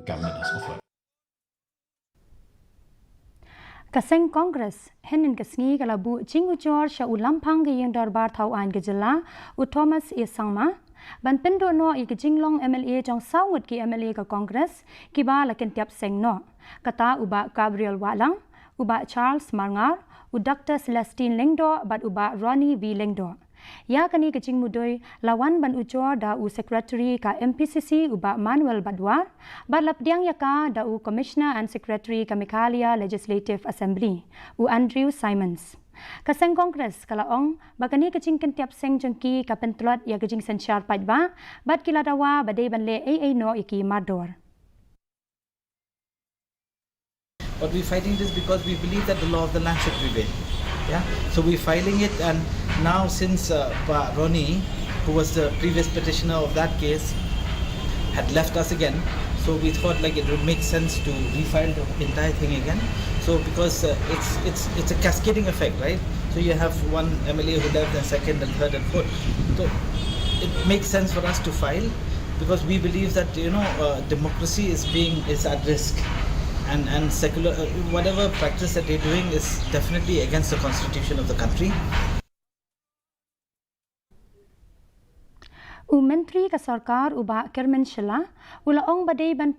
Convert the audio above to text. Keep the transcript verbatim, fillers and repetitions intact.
Cabinet has offered. Ka seng Congress hynnin ka sngi ka la buh jingujor sha u Lamphang ka Ïing Dorbar Thaw Aiñ ka Jylla, u Thomas A Sangma, ban pynduh noh ïa ka jinglong M L A jong saw ngut ki M L A ka Congress kiba la kyntiap seng noh, kata u Bah Gabriel Wahlang, u Bah Charles Marngar, u Doctor Celestine Lyngdoh bad u Bah Ronnie V Lyngdoh. Ïa kane ka jingmudui la wan ban ujor da u Secretary ka M P C C u Bah Manuel Badwar, bad la pdiang ïa ka da u Commissioner and Secretary ka Meghalaya Legislative Assembly, u Andrew Symonds. Ka seng Congress ka la ong ba kane ka jingkyntiap seng jong ki ka pyntlot ïa ka jingsynshar paidbah, bad ki la dawa ba dei ban leh ei ei noh ïa ki mardor. But we're fighting this because we believe that the law of the land should prevail. Yeah. So we're filing it, and now since uh, Pa Ronnie, who was the previous petitioner of that case, had left us again, so we thought like it would make sense to refile the entire thing again. So because uh, it's it's it's a cascading effect, right? So you have one M L A who left, and second, and third, and fourth. So it makes sense for us to file because we believe that you know uh, democracy is being is at risk, and and secular uh, whatever practice that they're doing is definitely against the constitution of the country. U Myntri ka Sorkar u Bah Kyrmen Shylla u la ong ba dei ban